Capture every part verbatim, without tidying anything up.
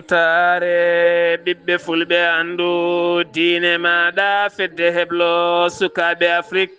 Taare ɓiɓɓe fulɓe, anndu diine maaɗa, fedde heblo sukaaɓe Afrik.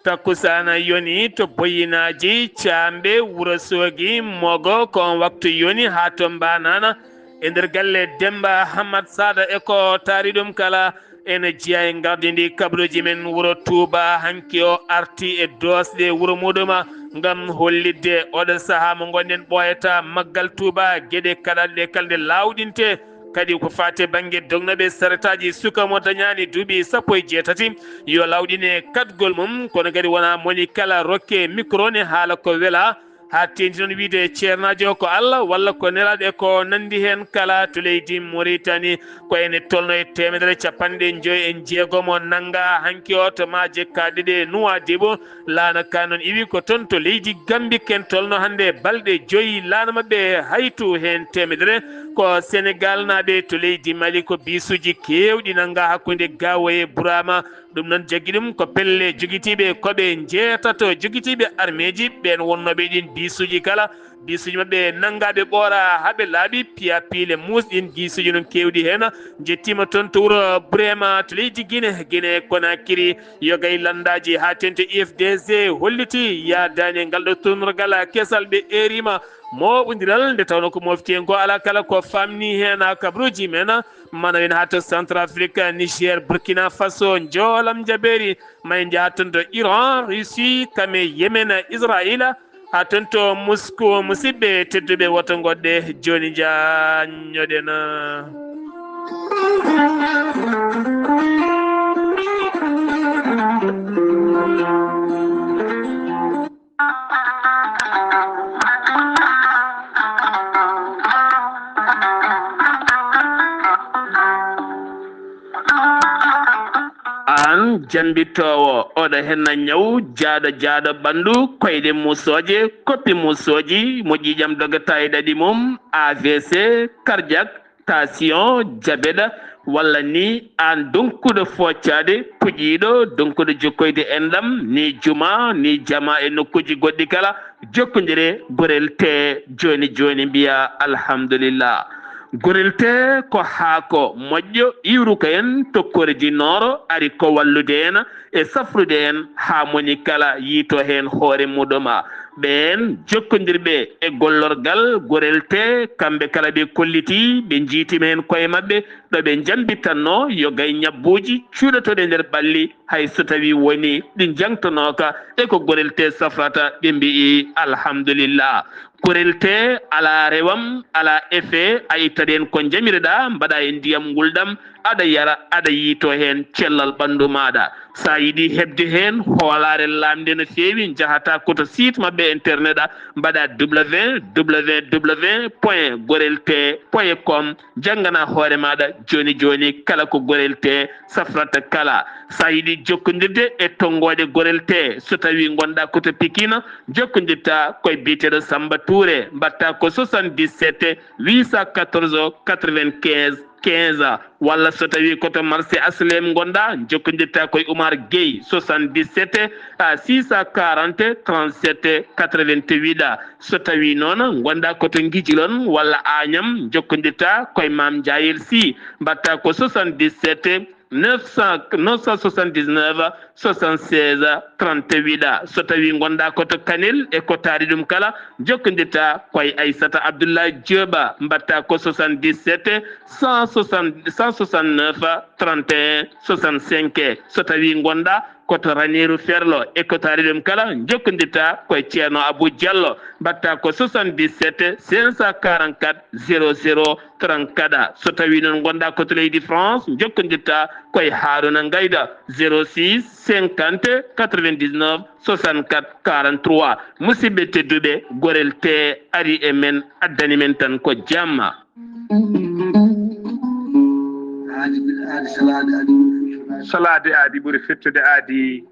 Takkusaana yoni to Boyinaaji, Caamɓe, Wuro Soogi, Mogo, ko on waktu yoni haa to Mbaanaana. E nder galle Demmba Hammat Saada e ko taari ɗum kala, ene jeyaa e ngardi ndi kabaruuji men. Wuro Tuuba hanki o arti e doosɗe wuro muɗum ngam hollitde oɗo sahaa mo ngonɗen ɓooyata maggal Tuuba, geɗe kaɗanɗe kala nde laawɗinte. Kadi ko faati e bannge dognooɓe saretaaji, suka mo dañaani duuɓi sappo e jeetati, yo laawɗine kaɗgol mum, kono kadi wonaa moni kala rokke micro ne haala ko welaa, haa teeŋti noon wiyde ceernaajo ko Allah walla ko nelaaɗo e ko nanndi heen kala to leydi Moritani. Ko ene tolno e teemedere capanɗe njoy e jeegom o nannga hanki o to maaje kaaɗɗe ɗe Nuwaadibu. Laana ka noon iwi ko toon to leydi Gambi ken tolno hannde balɗe joyi laana maɓɓe haytu heen teemedere. Ko Senegal naaɓe to leydi Mali ko biisuuji keewɗi nannga hakkunde Gaawo e Buraama. Ɗum noon jaggi ɗum ko pelle jogitiiɓe koɓe njeetato jogitiiɓe armeeji ɓeen wonnooɓe ɗin biisuuji kala. Biisuuji maɓɓe nanngaaɓe ɓoora haa ɓe laaɓi, piya piile muus ɗin biisuuji noon keewɗi heen. Njettiima toon to wuro Burema to leydi Gine, Gine Konakiri. Yogay lanndaaji haa teeŋti U F D G holliti yaadaani e ngal ɗo tuunorgal kesal, ɓe eeriima mooɓondiral nde tawnoo ko mofti heen ko alaa kala ko faamni heen. Kabaruuji men mana wen haa to Centrafrique, Niger, Burkina Faso, njoolam jabeeri. Ma en njaha toon to Iran, Russie, kame Yemen, Israila, haa toon to Moscou. Musidɓe tedduɓe, woto ngoɗɗe jooni, njaññoɗen. Aan jambittoowo, oɗo henna ñaw jaaɗo jaaɗo ɓanndu, koyɗe muusooje, koppi muusooji, mo ƴiiƴam dogata e ɗaɗi mum, A V C, cardiaque, tension, diabète, walla ni aan donkuɗo foccaade, puƴiiɗo, donkuɗo jokkoyde enɗam, ni juma, ni jama e nokkuuji goɗɗi kala, jokkondire Gorel Tee jooni jooni, mbiya alhamdulillah. Gorel Tee ko haako moƴƴo iwruka en tokkoreji nooro, ari ko wallude en e safrude en haa moni kala yiito heen hoore muɗum. Ɓeen jokkondirɓe e gollorgal Gorel Tee, kamɓe kala ɓe kolliti, ɓe njiitima heen koye maɓɓe, ɗo ɓe njambitanno yo gay ñabbuuji cuuɗotooɗi e nder ɓalli, hay so tawii woni ɗi njangtonooka e ko Gorel Tee safrata, ɓe mbi'i alhamdulillah. Gorel Tee alaa rewam, alaa effet, a ittata heen ko njamireɗaa, mbaɗa e ndiyam ngulɗam, aɗa yara, aɗa yiito heen cellal ɓanndu maaɗa. So a yiɗi heɓde heen hoolaare laamnde no feewi, njahata ko to site maɓɓe internet, a mbaɗa www point gorel tee point com, njanngana hoore maaɗa jooni jooni kala ko Gorel Tee safrata kala. So a yiɗi jokkondirde e tonngooɗe Gorel Tee, so tawii ngonɗaa ko to Pikine, jokkondirta koye biyeteeɗo Samba Touré, mbaɗta ko soixante-dix-sept huit cent quatorze quatre-vingt-quinze quinze, walla so tawii ko to marché H L M ngonɗaa, jokkondirta koye Oumar Gueye, soixante-dix-sept six cent quarante trente-sept quatre-vingt-huit. So tawii noon ngonɗaa ko to Ngijilon walla Agnam, jokkondirta koye Mame Ndiayel Sy, mbaɗta ko soixante-dix-sept neuf cent, neuf cent soixante-dix-neuf soixante-seize trente-huit. So tawii ngonɗaa ko to Kanel e ko taari ɗum kala, jokkondirta koye Aissata Abdoulaye Diop, mbaɗta ko soixante-dix-sept cent soixante, cent soixante-neuf trente et un soixante-cinq. So tawii ngonɗaa ko to Raneeru Ferlo e ko taari ɗum kala, jokkondirta koye Ceerno Abou Diallo, mbaɗta ko soixante-dix-sept cinq cent quarante-quatre zéro zéro trente-quatre. So tawii noon ngonɗaa ko to leydi France, jokkondirta koye Haaruna Ngayda, zéro six cinquante quatre-vingt-dix-neuf soixante-quatre quarante-trois. Musidɓe tedduɓe, Gorel Tee ari e men, addani men tan ko jamma. Aadi, aadi, salaade aadi ɓuri fettude. Salaade aadi ɓuri fettude aadi.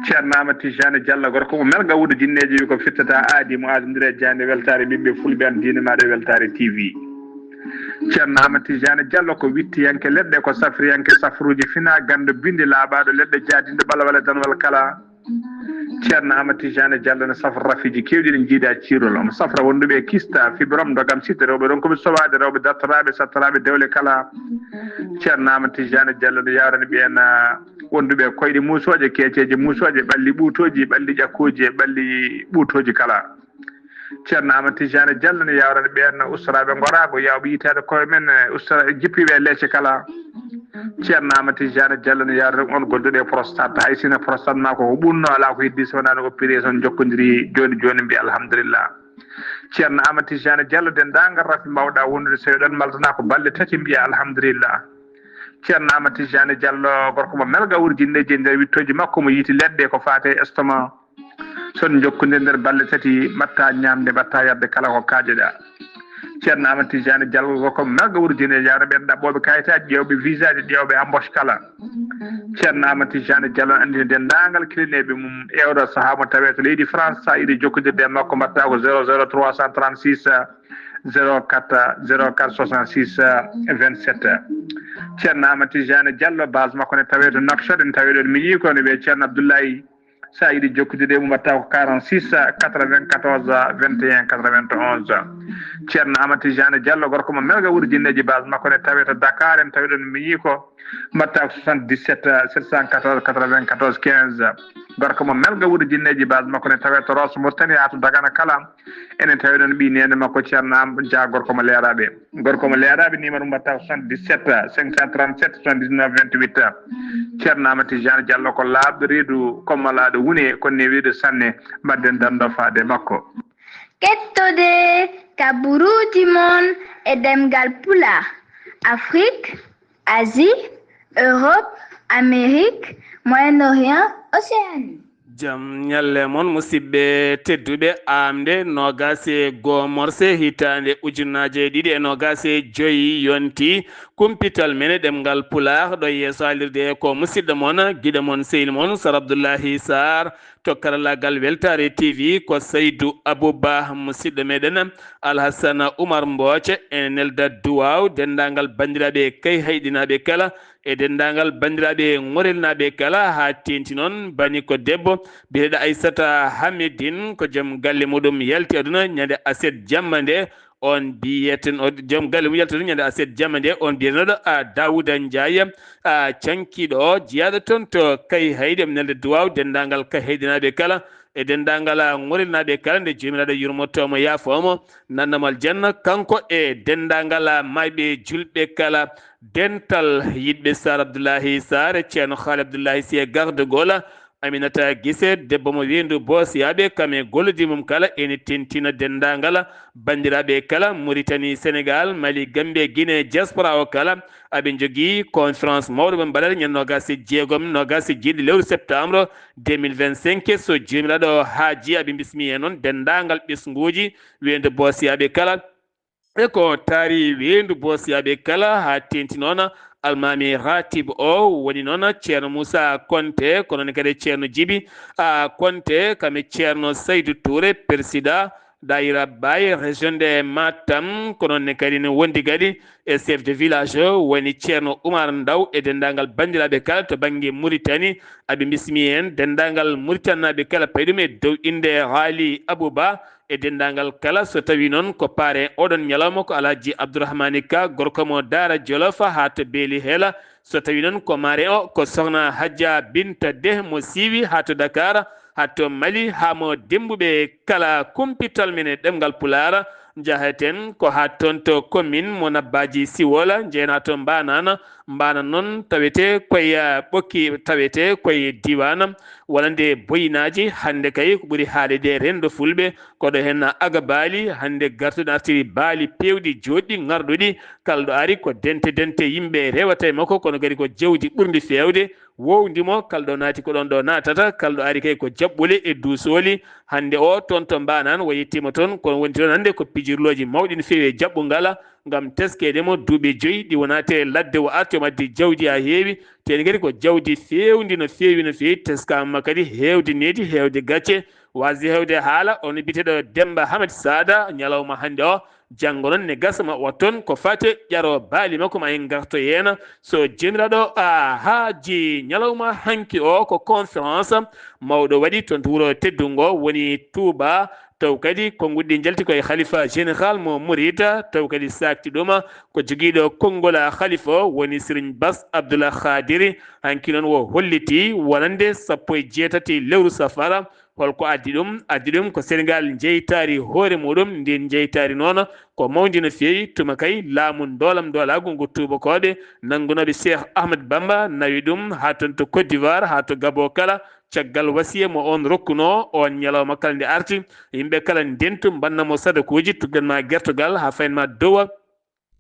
Ceerno Amadou Tijani Diallo, gorko mo Melga Wuudo Jinneeji, wi ko fittata aadi mo aadondiri e jaande weltaare ɓiɓɓe fulɓe, an diine maaɗa e weltaare T V. Ceerno Amadou Tijani Diallo ko wittiyanke leɗɗe, ko safriyanke safruuji fina, ganndo binndi laaɓaaɗo leɗɗe, jaadinɗo ɓalawal e danwal kala. Ceerno Amadou Tijani Diallo ne safra rafiiji keewɗi, ɗi njiida ciirol. Omo safra wonduɓe e kista, fibrome, ndogam, site, rewɓe ronkuɓe sowaade, rewɓe dartoraaɓe, sattoraaɓe dewle kala. Ceerno Amadou Tijani Diallo ne yawrani ɓeen, ah, wonduɓe e koyɗe muusooje, keeceeje muusooje, ɓalli ɓuutooji, ɓalli ƴakkooji e ɓalli ɓuutooji kala. Ceerno Amadou Tijani Diallo ne yawrani ɓeen ustoraaɓe ngoraago, yawɓe yitaade koye men, eh, ustora-, jippiiɓe e leece kala. Ceerno Amadou Tijani Diallo ne yawrani on gonduɗo e prostate, hay sino prostate maa ko ko ɓunnoo, alaa ko heddi so wonaa no opération jokkodiri jooni jooni, mbiya alhamdulillah. Ceerno Amadou Tijani Diallo, denndaangal rafi mbawɗa wondude, so eɗon maldana ko balɗe tati, mbiya alhamdulillah. Ceerno Amadou Tijani Diallo, gorko mo melga wurjinneeji e nder wittooji makko, mo yiiti leɗɗe ko faate e estomac. So on njokkondirii nder balɗe tati, mbaɗta ñaamde, mbaɗta yarde kala ko kaajeɗa. Ceerno Amadou Tijani Diallo ko melga wurjinneeji, yawrani ɓeen ɗaɓɓooɓe kayitaaji, ƴeewɓe visaaji, ƴeewɓe embauche kala. Ceerno Amadou Tijani Diallo anndini denndaangal kilineeɓe mum e oɗo sahaa mo tawee to leydi France, so a yiɗi jokkondirde e makko, mbaɗta ko zéro zéro trois cent trente-six, zéro quatre, zéro quatre soixante-six, vingt-sept. Ceerno Amadou Tijani Diallo, base makko ne tawee to Nouakchott, ne tawee ɗon miñi ko ne wiyee Ceerno Abdoulaye. So a yiɗi jokkondirde e mum, mbaɗta ko quarante-six, quatre-vingt-quatorze, vingt et un, quatre-vingt-onze. Ceerno Amadou Tijani Diallo, gorko mo melga wurjinneeji, base makko ne tawee to Dakar, en tawii ɗon miñi ko, mbaɗta ko soixante-dix-sept, sept cent quatorze, quatre-vingt-quatorze, quinze. Gorko mo melga wurjinneeji, base makko ne tawee to Rosso Mauritanie haa to Dagana kala. Enen tawi ɗon ɓii neene makko Ceerno Am Dia, gorko mo Leeraaɓe. Gorko mo Leeraaɓe, numéro mum mbaɗta ko soixante-dix-sept, cinq cent trente-sept, soixante-dix-neuf, vingt-huit. Ceerno Amadou Tijani Diallo ko laaɓɗo reedu, ko malaaɗo wune, ko newiiɗo sanne. Mbaɗden dando faade makko. Kettode ka buruuji mon e ɗemngal Pulaar, Afrique, Asie, Europe, Amérique, Moyen-Orient, Océanie. Jam ñalle mon, musidɓe tedduɓe. Aamnde noogaas e goo morse hitaande ujunaaje ɗiɗi e noogaas e joy yonti kumpital men e ɗemngal Pulaar. Ɗo yeeso haalirde ko musidɗo mon, giɗo mon, sehil mon, Sar Abdullahi Sarr. To karallaagal Weltaare T V ko Saydu Abouba, musidɗo meɗen Alhassana Oumar Mbooce. Ene nelda duwaaw denndaangal banndiraaɓe kay hayɗinaaɓe kala, e denndaangal banndiraaɓe ŋorelnaaɓe kala, haa teenti noon bani ko debbo biyeteeɗo Aissata Hamidine, ko joom galle muɗum yalti aduna ñande aset jamma nde. On biyeten, o joom galle mum yalti aduna ñande aset jamma nde, on biyeteeɗo a Daouda Ndiaye, a cankiiɗo o, jiyaaɗo toon to Kay Hayɗi. Ene nelda duwaaw denndaangal Kay Hayɗinaaɓe kala, e denndaangal ŋorelnaaɓe kala, nde Joomiraaɗo yurmoto mo, yaafoo mo, nanna mo aljanna, kanko e denndaangal maayɓe julɓe kala, dental yiɗɓe Sar Abdullahi Sarr, Ceerno Haali Abdullahi Sy e Garde Gaulle, Aminata Gise, debbo mo Weendu Boosiyaaɓe, kam e golludi mum kala, ene tentina denndaangal banndiraaɓe kala, Mauritanie, Sénégal, Mali, Gambie, Guinée, diaspora o kala, aɓe njogii conférence mawɗo ɓe mbaɗata ñande noogaas e jeegom, noogaas e jeeɗiɗi lewru septembre deux mille vingt-cinq. So Joomiraaɗo haajii, aɓe mbismii heen noon denndaangal ɓesnguuji Weendu Boosiyaaɓe kala. E ko taari Weendu Boosiyaaɓe kala, haa teenti noon almaami Ratib o, woni noon Ceerno Moussa Konte, ko noon kadi Ceerno Jibi, a, Konte, kam e Ceerno Saydu Touré, persidaa daayira Baye, région de Matam, ko noon ne kadi ne wondi kadi e chef de village o, woni Ceerno Oumar Ndaw, e denndaangal banndiraaɓe kala to bannge Mauritanie. Aɓe mbismii heen denndaangal Mauritannaaɓe kala, payi ɗum e dow innde Haali Abouba, e denndaangal kala, so tawii noon ko parrain oɗon ñalawma ko Alhaji Abdourahmane Ka, gorko mo Daara Jolof haa to Beeli Hela, so tawii noon ko marraine o ko Sohna Hadja Binta Deh mo siiwi haa to Dakar, haa to Mali, haa mo Demmbuɓe kala, kumpital men e ɗemngal Pulaar. Njahaten ko haa toon to commune mo Nabbaaji Siwol, njeyen haa to Mbaanaan. Mbaanaan noon tawetee koye, ah, Ɓokki, tawetee koye diiwaan walla nde Boyinaaji. Hannde kay ko ɓuri haaɗeede renndo Fulɓe, ko ɗo heen Agabaali, hannde gartuɗo artiri baali peewɗi, jooɗɗi, ŋarɗuɗi. Kala ɗo ari ko dente dente, yimɓe rewata e makko, kono kadi ko jawdi ɓurndi feewde. Wowndi mo, kala ɗo naati ko ɗoon ɗo naatata, kala ɗo ari kay ko jaɓɓule e duusooli. Hannde o toon to Mbaanaan o yettiima toon, kono wondi toon hannde ko pijirlooji mawɗi no feewi e jaɓɓungal, ngam teskeede mo duuɓi joyi ɗi wonaa te ladde o arti omo addi jawdi haa heewi. Te ene kadi ko jawdi feewndi no feewi no feewi, teskaama kadi heewde needi, heewde gacce, waasde heewde haala. Ono biyeteeɗo Demmba Hamadi Saada, ñalawma hannde o, Janngo noon ne gasa ma wat toon ko fate ƴaro baali makko ma en ngarto yeena. So jemiraɗo a haaji ñalawma hanki o ko conférence mawɗo waɗi toon to wuro teddungo woni Touba. Taw kadi konnguɗi ɗi njalti koye khalifa général mo Mouride, taw kadi sakti ɗuma ko jogiiɗo konngol khalifa o woni Serigne Bass Abdoulaye Khadiri. Hanki noon wo holliti wonande sappo e jeetati lewru safara. Holko addi ɗum? Addi ɗum ko Senegal jeytaari hoore muɗum. Ndin jeytaari noon ko mawndi no feewi. Tuma kay laamu ndoolam ndoolaagu ngu tuubakooɓe nanngunooɓe Cheikh Ahmed Bamba nawi ɗum haa toon to Côte d'Ivoire, haa to Gabon kala, caggal wasiya mo on rokkunoo on ñalawma kala nde arti. Yimɓe kala ndentu, mbanna mo sadakuuji, tuggan ma gertogal haa fayin ma dowa.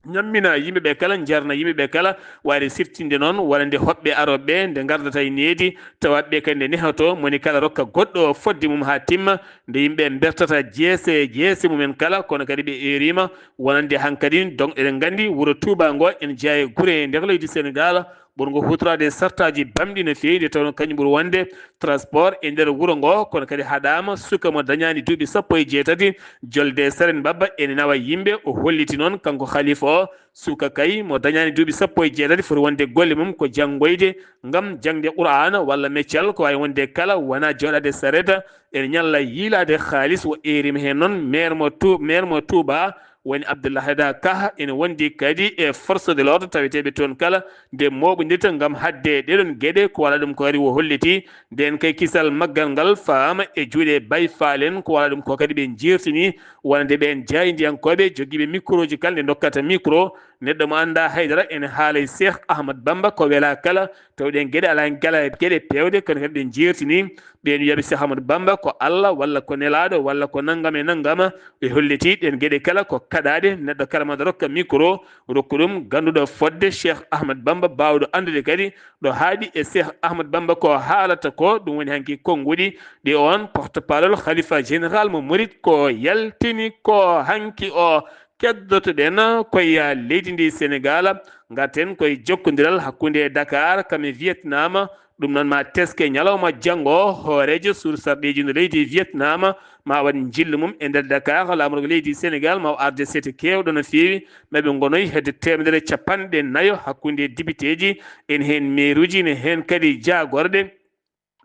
Ñammina yimɓe ɓe kala, njarna yimɓe ɓe kala, waade siftinde noon wonande hoɓɓe arooɓe ɓe, nde ngardata e needi, tawa ɓe kadi nde nehoto, moni kala rokka goɗɗo fodde mum haa timma. Nde yimɓe mbertata jeese, jeese mumen kala, kono kadi ɓe eeriima, wonande hankadi, donc eɗen nganndi wuro Touba ngo ene jeyaa e gure e nder leydi Senegal, ɓurngo huutoraade e sartaaji bamɗi no feewi, nde tawnoo kañum ɓuri wonde transport e nder wuro ngo, kono kadi haɗaama suka mo dañaani duuɓi sappo e jeetati, jolde e saren mbabba ene nawa yimɓe. O holliti noon, kanko khalifa o, suka kay mo dañaani duuɓi sappo e jeetati foti wonde golle mum ko janngoyde ngam jaŋde Qur'aana walla meccal, ko waawi wonde kala, wonaa jooɗaade sareet, ene ñalla yiilaade haalis. O eeriima heen noon maire mo Tou-, maire mo Touba, woni Abdoulaye Da Kah, ene wondi kadi e force de l'ordre taweteeɓe toon kala nde mooɓondirta ngam haɗde ɗeɗon geɗe. Ko wala ɗum ko ari o holliti ndeen kay kisal maggal ngal faama e juuɗe Baye Fall en. Ko wala ɗum ko kadi ɓe njeertini wonande ɓeen jaayndiyankooɓe jogiiɓe microji kala nde ndokkata micro neɗɗo mo anndaa haydara ene haala e Cheikh Ahmad Bamba ko wela kala. Taw ɗeen geɗe alaa heen kala geɗe peewɗe, kono kadi ɓe njeertini ɓeen wiyaɓe Cheikh Ahmadou Bamba ko Allah walla ko nelaaɗo walla ko nanngam e nanngam. Ɓe holliti ɗeen geɗe kala ko kaɗaaɗe, neɗɗo kala mbaɗa rokka micro, rokku ɗum gannduɗo fodde Cheikh Ahmad Bamba, baawɗo anndude kadi ɗo haaɗi e Cheikh Ahmad Bamba ko haalata ko. Ɗum woni hanki konnguɗi ɗi on porte-parole khalifa général mo Murit ko yaltini ko hanki o. Keddoto-ɗen koye leydi ndi Senegal, ngarten koye jokkondiral hakkunde Dakar kam e Vietnam. Ɗum noon ma teske ñalawma janngo, hooreejo suudu sarɗiiji ndo leydi Vietnam ma waɗ njillu mum e nder Dakar. Laamorgo leydi Senegal ma o arde seete keewɗo no feewi, ma ɓe ngonoy hedde teemedere capanɗe nayo hakkunde dibiteeji, en heen meeruuji, ne heen kadi jaagorɗe.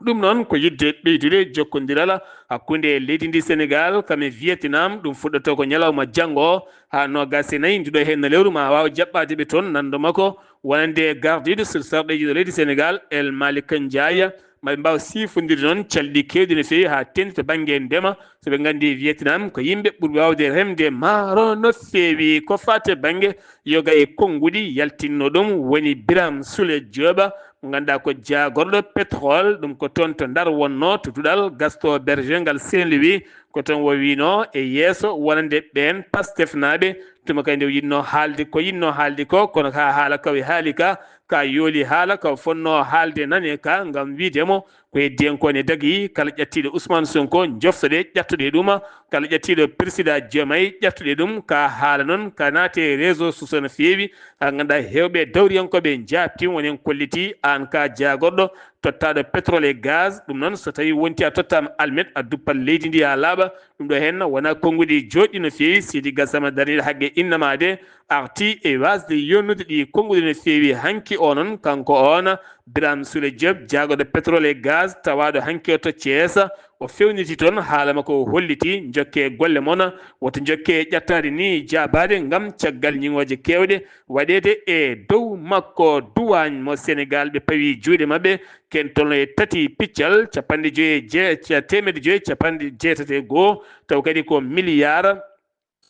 Ɗum noon ko yiɗde ɓeydude jokkondiral hakkunde leydi ndi Senegal kam e Vietnam. Ɗum fuɗɗoto ko ñalawma janngo haa noogaas e nayi nduɗo heen lewru. Ma waaw jaɓɓaade ɓe toon, nanndo makko wonande gardiiɗo sur sarɗeeji ɗo leydi Senegal, El Malick Ndiaye. Ma ɓe mbaaw siifondirde noon calɗi keewɗi no feewi haa teeŋti to bannge ndema. So ɓe nganndi Vietnam ko yimɓe ɓurɓe waawde remde maaro no feewi. Ko faate bannge yoga e konnguɗi, yaltinno ɗum woni Birame Souleye Diop, mo ngannduɗaa ko jaagorɗo pétrole, ɗum ko toon to Ndar wonnoo, to duɗal Gaston Berger ngal Saint-Louis. Ko toon o wiinoo e yeeso wonande ɓeen Pastefnaaɓe, tuma kadi nde o yiɗnoo haalde ko yiɗnoo haalde ko, kono ka haala ka o haali ka, ka yooli haala ka o fotnoo haalde nane ka, ngam wiide mo ko heddiyankooɓe ne dagii, kala ƴattiiɗo Ousmane Sonko, njoftoɗe, ƴattuɗe ɗum, kala ƴattiiɗo Président Diomaye, ƴattuɗe ɗum, ka haala noon, ka naate réseau sociaux no feewi, ka ngannduɗaa heewɓe dawriyankooɓe njaabtii, woni en kolliti aan ka jaagorɗo, tottaaɗo pétrole e gaz. Ɗum noon, so tawii wonti a tottaama almet, a duppat leydi ndi haa laaɓa, ɗum ɗo heen wonaa konnguɗi jooɗɗi no feewi, Seydi Gassama daraniiɗo haqqe innama de, arti e waasde yonnude ɗi konnguɗi no feewi. Hanki o noon, kanko oon Birame Souleye Diop, jaagorɗo pétrole e gaz, tawaaɗo hanki o to Thiès, o fewniti toon haala makko, o holliti, njokke golle mon, woto njokke ƴattaade ni jaabaade ngam caggal ñiŋooje keewɗe waɗeede e dow makko. Duwaañ mo Senegal, ɓe pawi juuɗe maɓɓe, ken tolno e tati piccal, capanɗe joyi e je-, ca-, teemedde joyi capanɗe jeetati e goo, taw kadi ko miliyar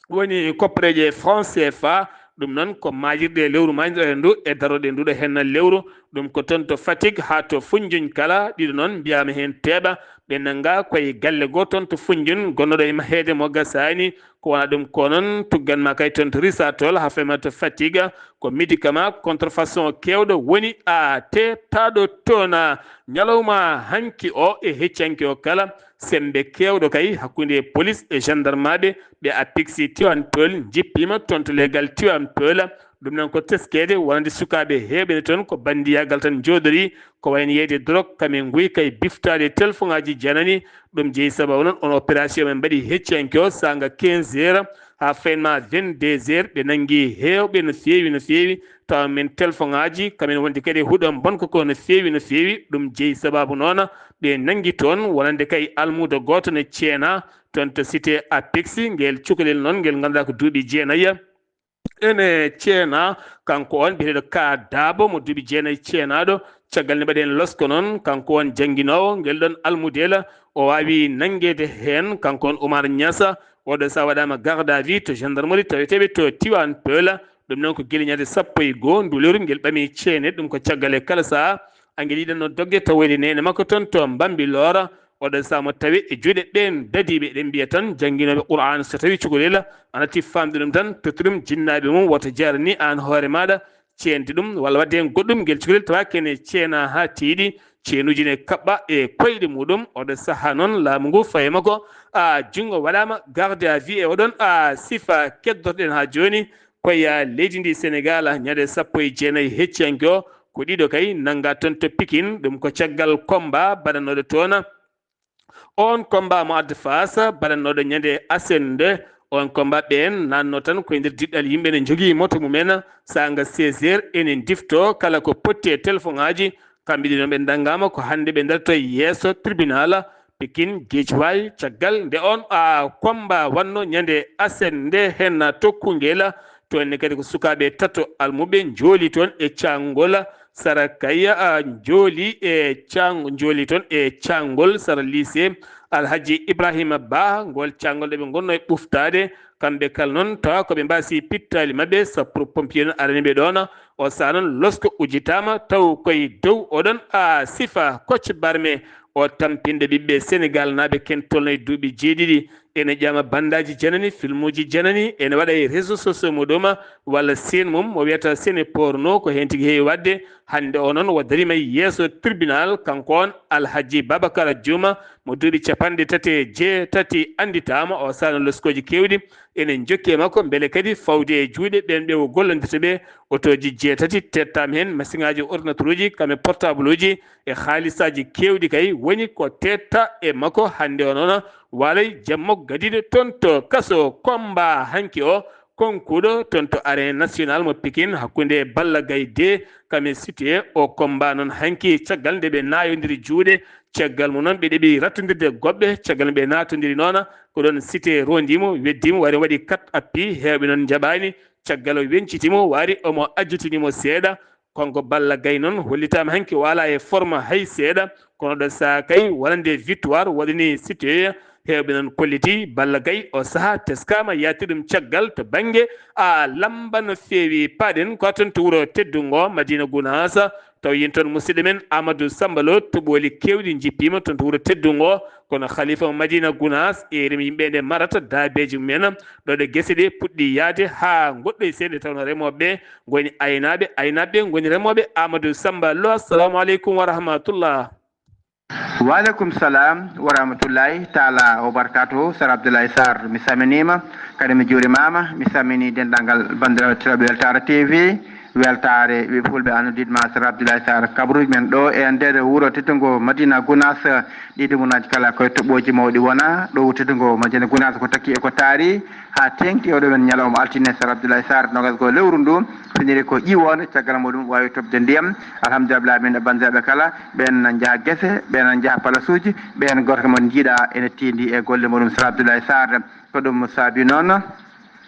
woni koppareeje franc C F A. Ɗum noon ko maajirɗe lewru maajirɗe ndu e darorɗe nduɗo henna lewru. Ɗum ko toon to Fatick haa to Foundiougne kala, ɗiɗo noon mbiyaama heen teeɓa. Ɓe nannga koye galle goo toon to Foundiougne, gonnoɗo e maheede mo gasaani. Ko wona ɗum ko noon tuggan ma kay toon to Risatol, haa fema to Fatick. Ko médicament contrefaçon keewɗo woni a teetaaɗo toon. Ñalawma hanki o e heccanke o kala, semmbe keewɗo kay hakkunde police e gendarmeɓe, ɓe apiksi Tivaouane Peulh, njippiima toon to leegal Tivaouane Peulh. Ɗum noon ko teskeede wonande sukaaɓe heewɓe ne toon ko banndiyaagal tan njooɗorii, ko wayno yeeyde dorog, kam e nguyka e biftaade telefoŋaaji janani. Ɗum jeyi sababu noon on opération ɓe mbaɗi hecciyanke o saanga quinze heures haa faynma vingt-deux heures, ɓe nanngi heewɓe no feewi, no feewi. Tawa min telefoŋaaji, kamin wonde kadi huɗo bonko ko no feewi, no feewi. Ɗum jeyi sabaabu noon, ɓe nanngi toon wonande kay almuudo gooto ne ceenaa toon to cité Apix. Ngel cukalel noon, ngel ngannduɗaa ko duuɓi jeenayi ene ceenaa. Kanko on biyeteeɗo Ka Daabo mo duuɓi jeenayi ceenaaɗo. Caggal nde mbaɗen losko noon, kanko on jannginoowo ngel ɗon almudel, o waawi nanngeede heen. Kanko on Oumar Niassa, oɗo so a waɗaama garde à vue to gendarmerie taweteeɓe to Tivaouane Peulh. Ɗum noon ko gila ñande sappo e goo nduleru ngel ɓami ceene. Ɗum ko caggal e kala sahaa. Angel yiɗan no dogde tawoyde neene makko toon to Mbambilor. Oɗo sahaa mo tawi e juuɗe ɓeen dadiiɓe, eɗen mbiya tan jannginooɓe Qur'aan, so tawi cukalel ana tiffaamde ɗum tan, totti ɗum jinnaaɓe mum, wota jarni aan hoore maaɗa ceende ɗum, walla waɗde heen goɗɗum, ngel cukalel tawa kene ceenaa haa tiiɗi, ceenuuji ne kaɓɓa e koyɗe muɗum. Oɗo sahaa noon laamu ngu fayi makko, a, junngo waɗaama garde à vue e oɗon, a, sifa keddorɗen haa jooni. Koye leydi ndi Senegaal, ñande sappo e jeenayi hecciyanke o, ko ɗiɗo kay nannga toon to Pikin. Ɗum ko caggal combat baɗanooɗo toon. On combat mo Ada Fass baɗanooɗo ñande aset nde, on combat ɓeen naatno tan koye nder diɗɗal yimɓe ne njogii moto mumen. Saanga seize heures ene ndifto kala ko potti e telefoŋaaji. Kamɓe ɗiɗo ɓe nanngaama ko hannde ɓe ndarto yeeso tribunal Pikin Guédiawaye. Caggal nde on, a, combat wonno ñande aset nde, heen tokkungel, toon ne kadi ko sukaaɓe tato almuɓe njooli toon e caangol sara kay, a, njooli e caang-, njooli toon e caangol sara lycée Alhaji Ibrahima Ba. Ngol caangol ɗo ɓe ngonno e ɓuftaade, kamɓe kala noon tawa ko ɓe mbaasi pittaali maɓɓe, sappo pompier noon arani ɓe ɗoon. O sahaa noon losko ujitaama taw koye dow oɗon, a, sifa Kocc Barme, o tampinde ɓiɓɓe Senegaal naaɓe ken tolno e duuɓi jeeɗiɗi. Ene ƴama bandaaji janani, filmuuji janani, ene waɗa e réseaux sociaux muɗum walla chaîne mum mo wiyata Sene Porno, ko heen tigi heewi waɗde. Hannde o noon o dariima yeeso tribunal, kanko on Alhaji Babakara Juma mo duuɓi capanɗe tati e jeetati annditaama. O sahaa noon loskooji keewɗi ene njokki e makko, mbele kadi fawde e juuɗe ɓeen ɓe o gollondirta ɓe. Otooji jeetati tettaama heen, masiŋaaji, ordinateuruuji, kam e portabluuji e haalisaaji keewɗi kay woni ko tetta e makko. Hannde o noon waalay jamma gadiiɗo toon to kaso. Combat hanki o konkuɗo toon to arène national mo Pikine hakkunde Balla Gaye deux kam e Siteu. O combat noon hanki caggal nde ɓe naayondiri juuɗe, caggal mum noon ɓe ɗeɓi rattondirde goɓɓe, caggal nde ɓe naatondiri noon ko ɗoon Siteu rondi mo, weddi mo, wari waɗi quatre appuis, heewɓe noon njaɓaani. Caggal o wenciti mo, wari omo ajjitini mo seeɗa. Kanko Balla Gaye noon hollitaama hanki o alaa e forme hay seeɗa, kono ɗo sahaa kay wonande victoire waɗani Siteu. Heewɓe noon kolliti Balla Gaye o sahaa teskaama yaati ɗum caggal to bannge a lamba no feewi. Paaɗen ko toon to wuro teddungo Madina Gunaas, taw yen toon musidɗo men Amadou Samba Lo, toɓooli keewɗi njippiima toon to wuro teddungo, kono khalifa mo Madina Gunaas e remi yimɓe nde marata daabeeji mumen, ɗo ɗe gese ɗe puɗɗi yahde haa goɗɗo e seeɗa, tawnoo remooɓe ɓe ngoni aynaaɓe, aynaaɓe ɓe ngoni remooɓe. Amadou Samba Lo, assalamu aleykum wa rahmatullah. Wa aleykum salam wa rahmatullahi taala wa barakatuhu. Sar Abdoulaye Sarr, mi salminiima, kadi mi juurimaama, mi salmini denndaangal banndiraaɓe hettirooɓe Weltaare T V, Weltaare ɓe fulɓe, anndodiiɗo ma Sar Abdoulaye Sarr, kabruuji men ɗo e nder wuro teddungo Madina Gunaas, ɗi dumunaaji kala koye toɓɓooji mawɗi wona, ɗo wuro teddungo Madina Gunaas ko takki e ko taari, haa teeŋti oɗo men ñalawma altine, Sar Abdoulaye Sarr, noogas goo lewru ndu, finiri ko ƴiwoonde, caggal muɗum waawi toɓde ndiyam. Alhamdulillah, min e banndiraaɓe kala, ɓeen na njaha gese, ɓeen na njaha palasuuji, ɓeen gooto kala mo njiiɗa ene tiindi e golle muɗum, Sar Abdoulaye Sarr. Ko ɗum saabi noon,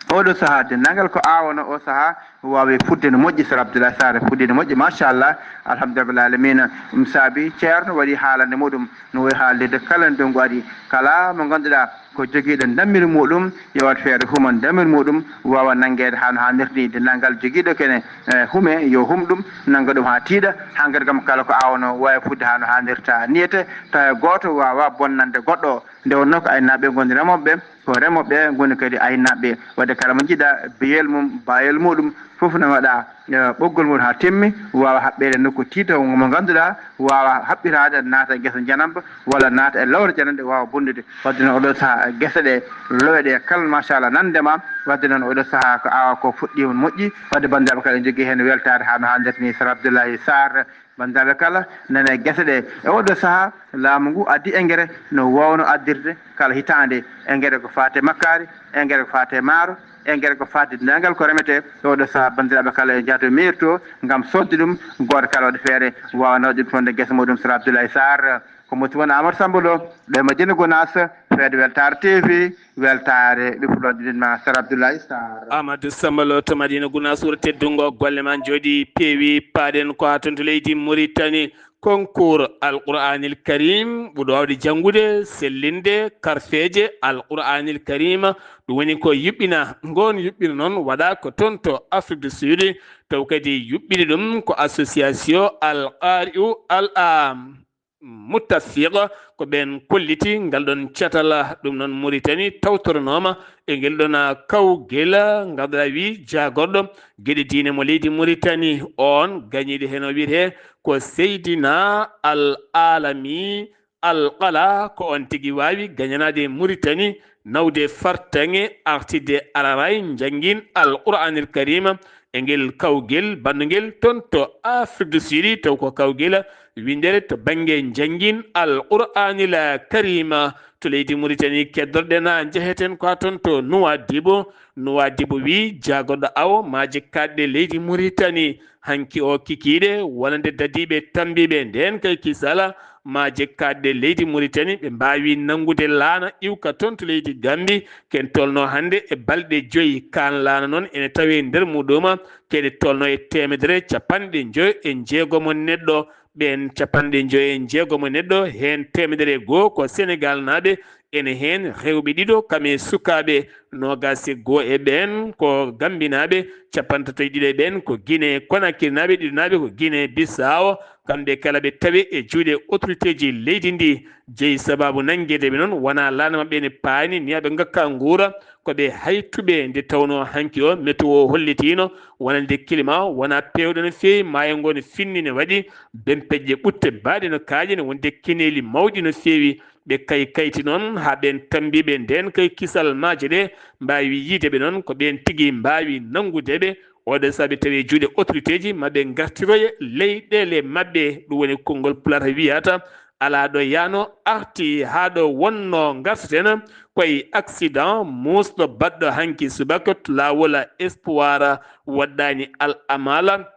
oɗo sahaa, denndaangal ko aawano o sahaa, waawi fuɗde no moƴƴi, Sar Abdoulaye Sarr, fuɗɗii no moƴƴi, machallah, alhamdulillah rabbil alamina. Ɗum saabi Ceerno waɗi haalande muɗum, no wayi haalirde kala ndongu ari, kala mo ngannduɗaa ko jogiiɗo ndammiri muɗum, yowat feere huma ndammiri muɗum, waawa nanngeede haa no haanirta ni. Denndaangal jogiiɗo kene, eh, hume, yo hum ɗum, nannga ɗum haa tiiɗa, haa ngati kam kala ko aawno waawi fuɗde haa no haanirta ni. Ete tawa gooto waawa bonnande goɗɗo. Nde wonnoo ko aynaaɓe ngoni remooɓe, ko remooɓe ngoni kadi aynaaɓe. Waɗde kala mo njiɗa biyel mum, bayel muɗum, fof ne waɗa, eh, ɓoggol mum haa timmi, waawa haɓɓeede nokku tiiɗo mo ngannduɗaa, waawa haɓɓitaade naata e ngesa janamba, walla naata e lowre janande, waawa bonnude. Waɗde noon oɗo sahaa, gese ɗe, lowe ɗe kala, machallah, nande ma. Wadde noon, oɗo sahaa ko awa ko fuɗɗiima moƴƴi. Wadde banndiraaɓe kala, en jogii heen weltaare haa no hannirta ni, Sar Abdoulaye Sarr. Banndiraaɓe kala, nane gese ɗe. E oɗo sahaa, laamu ngu addi engrais no wowno addirde kala hitaande. Engrais ko faati e makkaari, engrais ko faati e maaro, engrais ko faati e denndaangal ko remetee. E oɗo sahaa, banndiraaɓe kala, e njahto mairie to ngam sodde ɗum. Gooto kala waɗa feere waawa nawde ɗum toon e gese muɗum. Sar Abdoulaye Sarr, ko mo woni Amadou Samba Lo, ɗo e Madina Gounass, fedde Weltaare T V, weltaare ɓe fulfulde ma, Sar Abdoulaye Sarr. Amadou Samba Lo to Madina Gounass, wuro teddungo, golle ma njooɗi, peewi, paaɗen ko haa toon to leydi Mauritanie. Concours Alqur'anil Karim, ɓurɗo waawde janngude, sellinde, karfeeje Alqur'anil Karima, ɗum woni ko yuɓɓina. Ngoon yuɓɓina noon waɗa ko toon to Afrique du Sud, taw kadi yuɓɓini ɗum ko association Al Qari'u Al Am. Muttafiq, ko ɓeen kolliti ngal ɗoon catal. Ɗum noon, Mauritanie tawtoranooma e ngel ɗoon kawgel, ngannduɗaa, wi jaagorɗo geɗe diine mo leydi Mauritanie, oon gañiiɗo heen o wiyetee ko Seydina Al Alami Al Qala, ko oon tigi waawi gañanaade Mauritanie, nawde fartaŋŋe, artide Araray, njanngin Al Qur'anil Karima e ngel kawgel banndungel toon to Afrique du Sud, taw ko kawgel winndere to bannge njanngin Al Qur'anil Karima to leydi Mauritanie. Keddorɗen, njeheten ko haa toon to Nouadhibou. Nouadhibou wi jaagorɗo awo maaje kaaɗɗe leydi Mauritanie. Hanki o kikiiɗe wonande dadiiɓe tambiiɓe ndeen kay kisala maaje kaaɗɗe leydi Mauritanie, ɓe mbaawi nanngude laana iwka toon to leydi Gambie. Ken tolno hannde e balɗe joyi, kaan laana noon ene tawee nder muɗum, kene tolno e teemedere capanɗe njoyo e njeegomo neɗɗo. Ɓeen capanɗe njoyo e njeegomo neɗɗo, heen teemedere e goo ko Senegal naaɓe, ene heen rewɓe ɗiɗo, kam e sukaaɓe noogaas e goo e ɓeen ko Gambinaaɓe, capanɗe tato e ɗiɗo e ɓeen ko Guinée Conakry naaɓe, ɗiɗo naaɓe ko Guinée Bissau. Kamɓe kala ɓe tawi e juuɗe autorité ji leydi ndi. Jeyi sabaabu nanngeede ɓe noon, wonaa laana maɓɓe ene paani, ni aɓe ngakka nguura, ko ɓe haytuɓe. Nde tawnoo hanki o, météo hollitiino wonande climat wonaa peewɗo no feewi, maayo ngoo ne finni, ne waɗi bempeƴƴe ɓutte baaɗe no kaaƴe, ne wonde keneeli mawɗi no feewi. Ɓe kay kayti noon haa ɓeen tambiiɓe ndeen kay kisal maaje ɗe mbaawi yiyde ɓe noon, ko ɓeen tigi mbaawi nanngude ɓe. Oɗo sabi tawi e juuɗe autorité ji, ma ɓe ngartiroye leyɗeele maɓɓe, ɗum woni konngol Pulaar wiyata alaa ɗo yaano arti haa ɗo wonno ngartaten. Koye accident muusɗo baɗɗo hanki subaka to laawol Espoir waɗɗaani al amala.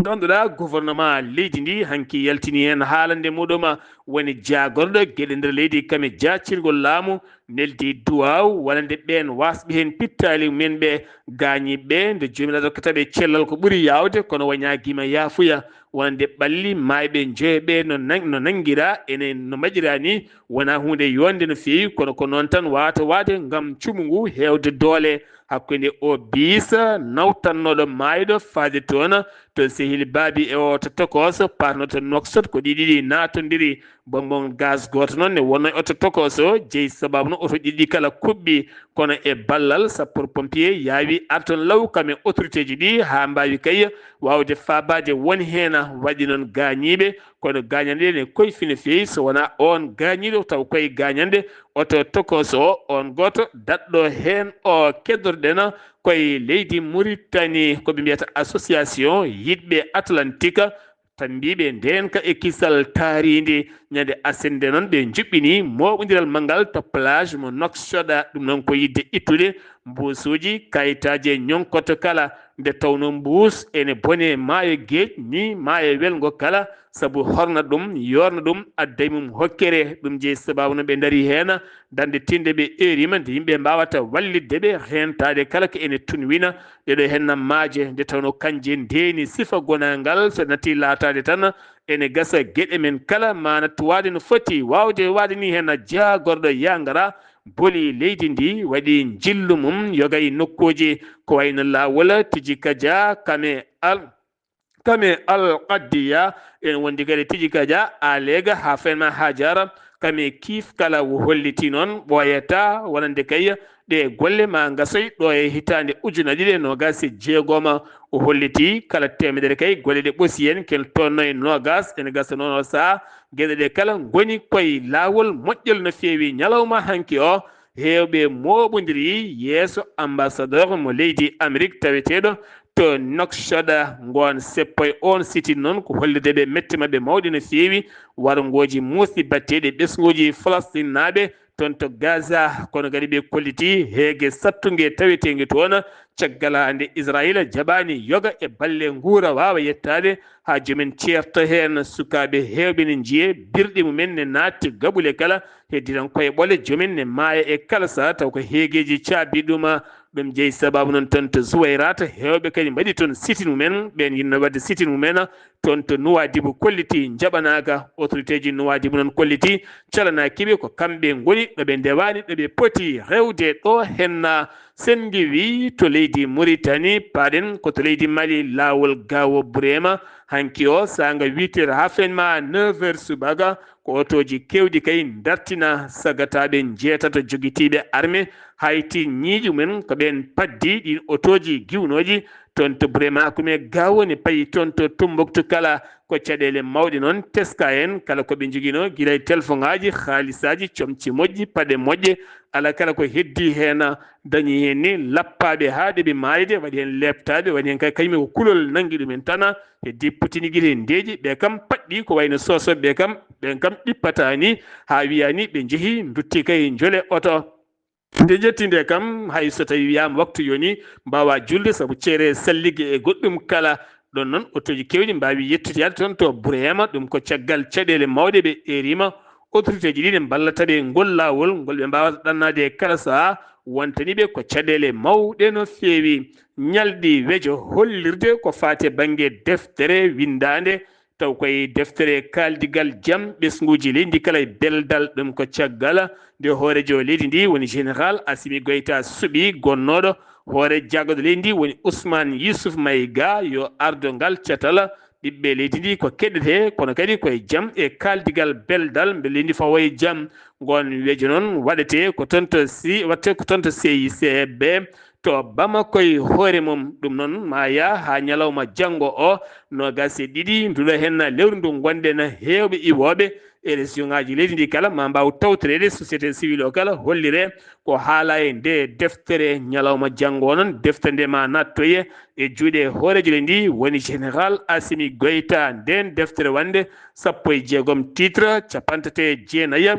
Ngannduɗaa gouvernement leydi ndi hanki yaltini heen haalande muɗum, woni jaagorɗo geɗe nder leydi kam e jaacirgol laamu, neldi duwaaw wonande ɓeen waasɓe heen pittaali men ɓe gaañiiɓe ɓe, nde Joomiraaɗo ko taɓe cellal ko ɓuri yaawde, kono wa ñaagiima yaafuya wonande ɓalli maayɓe njoyo ɓe no nan-, no nanngiraa ene no mbaɗiraa ni. Wonaa huunde yonde no feewi, kono ko noon tan waawata waɗde ngam cumu ngu heewde doole. Hakkunde o biis nawtannooɗo maayɗo faade toon to sehil Baabi e oto tokos paatnooɗo to Nouakchott, ko ɗi ɗiɗi naatondiri. Bonbon gaz gooto noon ne wonnoo e oto tokos o, jeyi sabaabu no oto ɗiɗi kala kuɓɓi, kono e ballal sapeurs pompiers yaawi arde toon law kam e autorité ji ɗi haa mbaawi kay waawde faabaade won heen waɗi noon gaañiiɓe. Kono gaañanɗe ne koyfi no feewi, so wonaa oon gaañiiɗo taw koye gaañanɗe oto tokos o, oon gooto daɗɗo heen o keddorɗen koye leydi Mauritanie, ko ɓe mbiyata association yiɗɓe Atlantique, tambiiɓe ndeenka e kisal taariindi. Ñande arsende noon ɓe njuɓɓini mooɓondiral manngal to plage mo Nouakchott, ɗum noon ko yiɗde ittude mbuusuuji, kayitaaji e ñonkoto kala, nde tawnoo mbuus ene bone maayo geej, ni maayo welngo kala, sabu horna ɗum, yoorna ɗum, adda e mum hokkere. Ɗum jeyi sabaabu no ɓe ndarii heen, dañde tinde ɓe eeriima nde yimɓe mbaawata wallitde ɓe, heentaade kala ko ene tunwina. Ɗeɗo heen maaje, nde tawnoo kanje ndeeni sifa gonaangal, so natti laataade tan, ene gasa geɗe men kala maana tuwaade no foti waawde waɗde ni heen. Jaagorɗo Yangara boli leydi ndi, waɗi njillu mum, yoga e nokkuuji ko wayno laawol Tijikaja, Kame Al, Kame Al Qaddiya, en wondi kadi Tijikaja, Alega, haa Fenma Hajara, Kame Kiif kala o holliti noon ɓooyata wonande kay ɗe golle ma ngasoy ɗo e hitaande ujunaaji ɗiɗi e noogaas e jeegom. O holliti kala teemedere kay golle ɗe ɓoosi heen ken tolno e noogaas, ene gasa noon o sahaa geɗe ɗe kala ngoni koye laawol moƴƴol no feewi. Ñalawma hanki o, Heewɓe mooɓondiri yeeso ambassadeur mo leydi Amérique taweteeɗo to Nouakchott. Ngoon seppo e on sitin noon ko hollirde ɓe mette maɓɓe mawɗe no feewi, warngooji muusɗi batteeɗi e ɓesnguuji Falastinnaaɓe toon to Gaza, kono kadi ɓe kolliti heege sattunge taweteenge toon caggal haa nde Israayiila jaɓaani yoga e balle nguura waawa yettaade haa jomen ceerta heen. Sukaaɓe heewɓe ne njiyee birɗi mumen ne naatti gaɓule kala, heddiran koye ɓole jomen ne maaya e kala saha taw ko heegeeji caabi ɗum. Ɗum jeyi sabaabu noon toon to Zuwayraat, heewɓe kadi mbaɗi toon sitin mumen, ɓeen yiɗno waɗde sitin mumen toon to Nuwaadibu kolliti njaɓanaaka. Autorité ji Nuwaadibu noon kolliti calanaaki ɓe, ko kamɓe ngoni ɗo ɓe ndewaani ɗo ɓe poti rewde ɗo henna. Senngi wi to leydi Muritani, paaɗen ko to leydi Mali, laawol Gaawo Bureema, hanki o saanga huit heures haa feñ ma neuf heures subaka, ko otooji keewɗi kay dartina sagataaɓe njeetato jogitiiɓe arme, hayti ñiiƴi mumen ko ɓeen paddi ɗiin otooji giwnooji toon to Bureema, ko me Gaawo ne payi toon to Tumbuktu kala. Ko caɗeele mawɗe noon teska en, kala ko ɓe njoginoo, gila e telfoŋaaji, haalisaaji, comci moƴƴi, paɗe moƴƴe, ala kala ko heddii heen, dañi heen ni lappaaɓe haa ɗeɓi maayde, waɗi heen leeptaaɓe, waɗi heen kay kañum ko kulol nanngi ɗum en tan, heddii putini gila e ndeeƴi, ɓe kam paɗɗi ko wayno soosooɓe ɓe kam, ɓen kam ɗippataani haa wiyaani ɓe njehii, nduttii kay njole oto. Nde njetti nde kam, hay so tawi wiyaama waktu yoni, mbaawa julde sabu ceere sallige e goɗɗum kala. Ɗon noon, otooji keewɗi mbaawi yettude yaade toon to Burema, ɗum ko caggal caɗeele mawɗe ɓe eeriima. Autorité ji ɗi ne mballata ɓe ngol laawol ngol ɓe mbaawata ɗannaade e kala sahaa, wontani ɓe ko caɗeele mawɗe no feewi. Ñalɗi wejo hollirde ko faati e bannge deftere winndaande, taw koye deftere kaaldigal jam ɓesnguuji leydi kala e beldal. Ɗum ko caggal nde hooreejo leydi ndi woni Général Assimi Goïta suɓi gonnooɗo hoore jagguɗo leydi ndi woni Ousmane Youssouf Maïga yo ardo ngal catal. Ɓiɓɓe leydi ndi ko keɗetee, kono kadi koye jam e kaaldigal beldal, mbe leydi fawo e jam. Ngoon wejo noon waɗetee ko toon to si, waɗetee ko toon to C I C B. To Bamako e hoore mum. Ɗum noon ma yaa haa ñalawma janngo o, noogaas e ɗiɗi nduɗo heen lewru ndu ngonɗen, heewɓe iwooɓe e région ŋaaji leydi ndi kala ma mbaaw tawtoreede, société civile o kala hollire ko haala e nde deftere. Ñalawma janngo o noon, deftere nde ma nattoye e juuɗe hooreejo leydi ndi woni Général Assimi Goïta. Ndeen deftere wonde sappo e jeegom titre, capanɗe tati e jeenayi,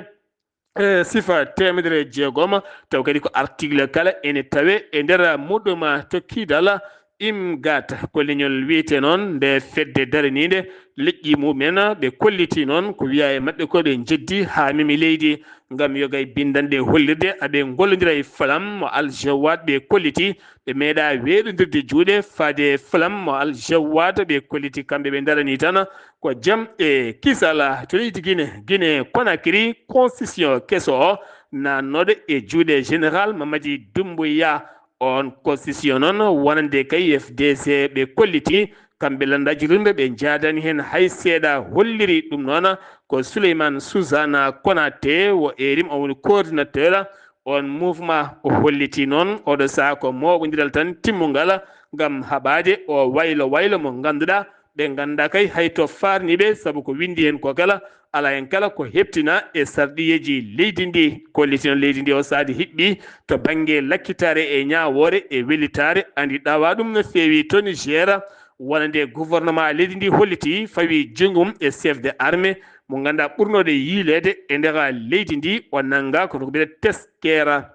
e sifa teemedere e jeegom, taw kadi ko article kala ene tawe e nder muɗum. To Kidal, IMGAT ko leñol wiyete noon nde fedde daraniinde leƴƴi mumen, ɓe kolliti noon ko wiya e maɓɓe ko ɓe njeddi haa memi leydi ngam yoga e binndanɗe hollirde aɓe ngollondira e Falam mo Al Jawad. Ɓe kolliti ɓe meeɗa weeɗondirde juuɗe faade e Falam mo Al Jawad. Ɓe kolliti kamɓe ɓe darani tan ko jam e kisal. To leydi Gine, Gine Konakiri, constitution keso o naatnooɗo e juuɗe Général Mamadi Doumbouya. On constitution noon wonande kay F D C ɓe kolliti, kamɓe lannda jilirde ɓe njaadani heen hay seeɗa. Holliri ɗum noon ko Souleymane Souzana Konaté, o erim o woni coordinateur. On mouvement o holliti noon oɗo sahaa ko mooɓondiral tan timmungal ngam haɓaade o waylo waylo mo ngannduɗaa ɓe nganndaa kay hay to faarni ɓe, sabu ko winndi heen ko kala, alaa heen kala ko heɓtina e sarɗiyeeji leydi ndi. Kolliti noon leydi ndi o saadi hiɓɓi to bannge lakkitaare e ñaawoore e wellitaare, andi ɗawa ɗum no feewi to Niger, wonande gouvernement leydi ndi holliti fawi junngo mum e chef de armée mo ngannduɗaa ɓurnooɗo yiileede e nder leydi ndi, o nannga kono ko mbiyete Teskera.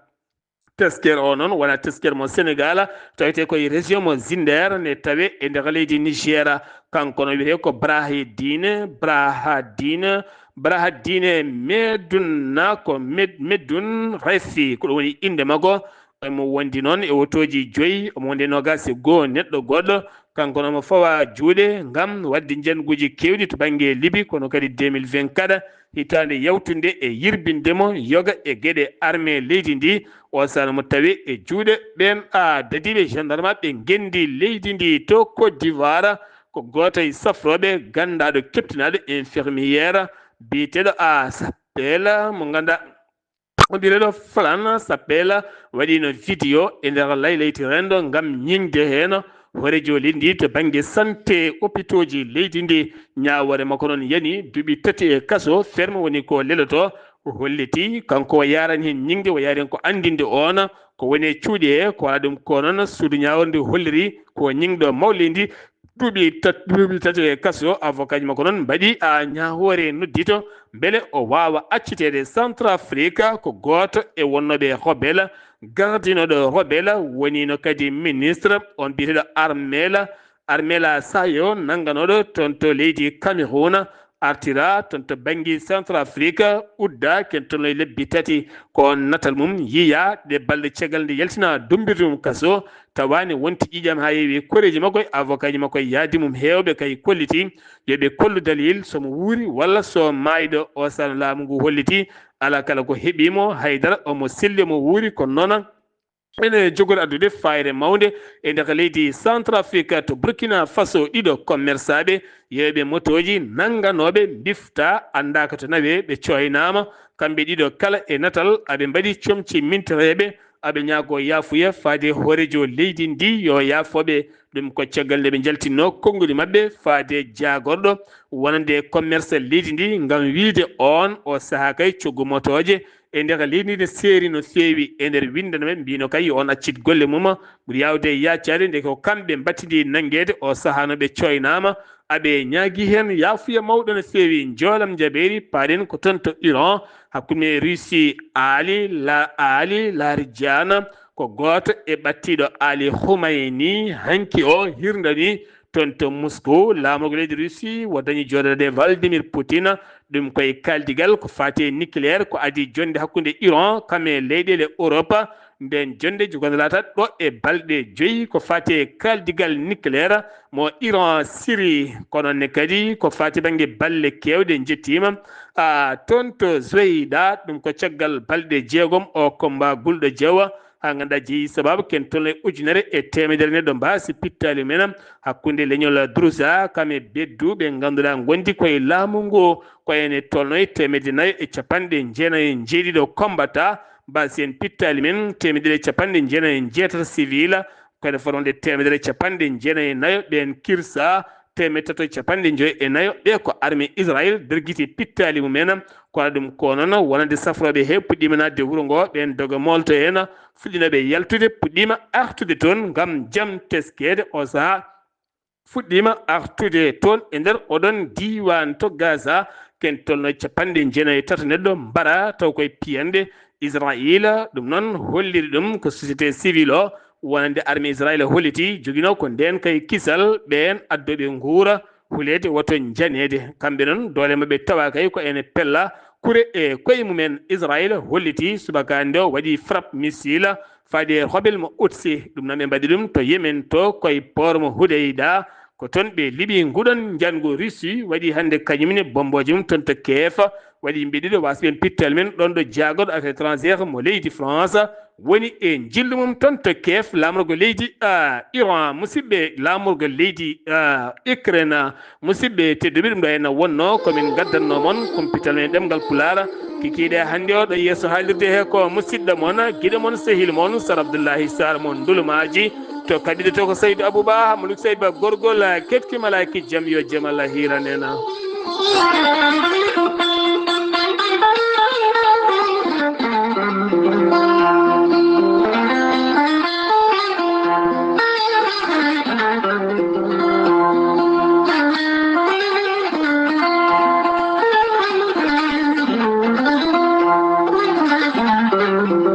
Teskere o noon wona Teskere mo Sénégal, tawetee koye région mo Zinder, ne tawe e nder leydi Niger. Kanko no wiyetee ko Brahidine, Brahadine, Brahadine Medun, na ko Med-, Medun Refi, ko ɗum woni innde makko. Omo wondi noon e otooji joyi, omo wondi e noogaas e goo neɗɗo goɗɗo. Kanko noon omo fawa juuɗe ngam waɗde njannguuji keewɗi to bannge Libi, kono kadi deux mille vingt-quatre, hitaande yawtunde e yirbinde mo yoga e geɗe armée leydi ndi. O saan omo tawi e juuɗe ɓeen a dadiiɓe gendarme ɓe ngenndi leydi ndi to Côte d'Ivoire. Ko gooto e safrooɓe ganndaaɗo keptinaaɗo infirmière biyeteeɗo a Sapela mo ngannduɗaa o mbiyeteeɗo Flan Sapela waɗiino vidéo e nder laylayti renndo ngam ñiŋde heen hooreejo leydi ndi to bannge santé, opitooji leydi ndi. Ñaawoore makko noon yani duuɓi tati e kaso ferme woni ko leloto. O holliti, kanko o yaarani heen ñiŋde, o yaari heen ko anndinde oon ko woni e cuuɗi he, ko alaa ɗum ko noon suudu ñaawoore ndu holliri ko ñiŋɗo mawɗo leydi ndi duuɓi tat-, duuɓi tati e kaso. Avocat ji makko noon mbaɗi a ñaawoore noddito mbele o waawa acciteede Centrafrique ko gooto e wonnooɓe rebelle, gardinooɗo rebelle, woniino kadi ministre on biyeteeɗo Armel, Armel Sayo, nannganooɗo toon to leydi Cameroun, artira toon to bannge Centrafrique, udda ken toon e lebbi tati. Ko natal mum yiya ɗe balɗe caggal nde yaltina dummbirde mum kaso, tawaani wonti ƴiiƴam haa yeewi koreeji makko e avocat ji makko e yaadi mum heewɓe kay kolliti yo ɓe kollu dalil so mo wuuri walla so maayɗo. O sano laamu ngu holliti alaa kala ko heɓi mo, haydara omo selli omo wuuri, kono noon ene jogori addude fayre mawnde e nder leydi Centrafrique to Burkina Faso. Ɗiɗo commerçaaɓe yeeyɓe motooji nannganooɓe mbifta anndaaka to nawe ɓe cooynaama. Kamɓe ɗiɗo kala e natal aɓe mbaɗi comci mintereeɓe, aɓe ñaago yaafuya faade hooreejo leydi ndi yo yaafooɓe. Ɗum ko caggal nde ɓe njaltinno konnguli maɓɓe faade jaagorɗo wonande commerce leydi ndi ngam wiyde oon o sahaa kay coggu motooje e nder leydi ndi ne seeri no feewi e nder winndannde maɓɓe, mbiyno kay yo on accit golle mum ɓuri yaawde yaacaade nde ko kamɓe mbattidi nanngeede o sahaa no ɓe cooynaama. Aɓe ñaagi heen yaafuya mawɗo no feewi. Njoolam njabeeri paaɗen ko toon to Iran hakkunde Russie, Ali la Ali Larijana ko gooto e ɓattiiɗo Ali Khamenei hanki o hirndani toon to Moscou laamorgo leydi Russie wo dañi jooɗoreede Vladimir Poutine. Ɗum koye kaaldigal ko faati e nucléaire ko adii jonnde hakkunde Iran kam e leyɗeele Europe. Nden jonnde jogande laataat ɗo e balɗe joyi ko faati e kaaldigal nucléaire mo Iran siri. Kono ne kadi ko faati bannge balle keewɗe njettiima a toon to Zoyda. Ɗum ko caggal balɗe jeegom o combat gulɗo jeewa haa ngannduɗaa jeyi sababu ken tolno e ujunere e teemedere neɗɗo mbaasi pittaali mum en hakkunde leñol Druze kam e beddu ɓe ngannduɗaa ngondi koye laamu ngu. Ko ene tolno e teemedde nayo e capanɗe jeenayo e njeeɗiɗo combattant mbaasi heen pittaali mum en, teemedere e capanɗe jeenayo e njeetati civil, ko ene foti wonde teemedere e capanɗe jeenayo e nayo ɓeen kirsa, teemedde tato e capanɗe joy e nayo ɓe ko armée Israël dergiti pittaali mum en. Kono ɗum ko noon wonande safrooɓe he puɗɗiima naatde wuro ngo, ɓeen doga molto en fuɗɗinooɓe yaltude puɗɗiima artude toon ngam jam teskeede. O sahaa fuɗɗiima artude toon e nder oɗon diiwaan to Gaza, ken tolno capanɗe jeenayo e tato neɗɗo mbara taw koye piyanɗe Israayiila. Ɗum noon holliri ɗum ko société civile o wonande armée Israayiila holliti joginoo ko ndeen kay kisal ɓeen addooɓe nguura huleede woto njaneede. Kamɓe noon doole maɓɓe tawa kay ko ene pella kure e koye mum en. Israayiila holliti subaka hannde o waɗi frappe missile faade e hobel mo Utsi. Ɗum noon ɓe mbaɗi ɗum to Yemen to koye port mo Hudayda. Ko toon ɓe liɓi nguɗon njanngu Russie waɗi hannde kañum ne bommbooje mum toon to Kiev. Waɗi yimɓe ɗiɗo waasɓe heen pittaali mum en ɗoon ɗo jaagorɗo affaire étrangère mo leydi France woni e njillu mum toon to Kiev laamorgo leydi, ah, Iran. Musidɓe, laamorgo leydi, ah, Ukraine. Musidɓe tedduɓe, ɗum ɗo henna wonno ko min ngaddanno mon kumpital men ɗemngal Pulaar. Kikiiɗe hannde o ɗo yeeso haalirde he ko musidɗo mon, giɗo mon, sehil mon, Sar Abdullahi Sar mon Ndulumaaji. To kaɓiɗo to ko Saydu Abouba, Hammadou Saydu Ba Gorgol, ketki malaaki jam yo jam Allah hiiran en.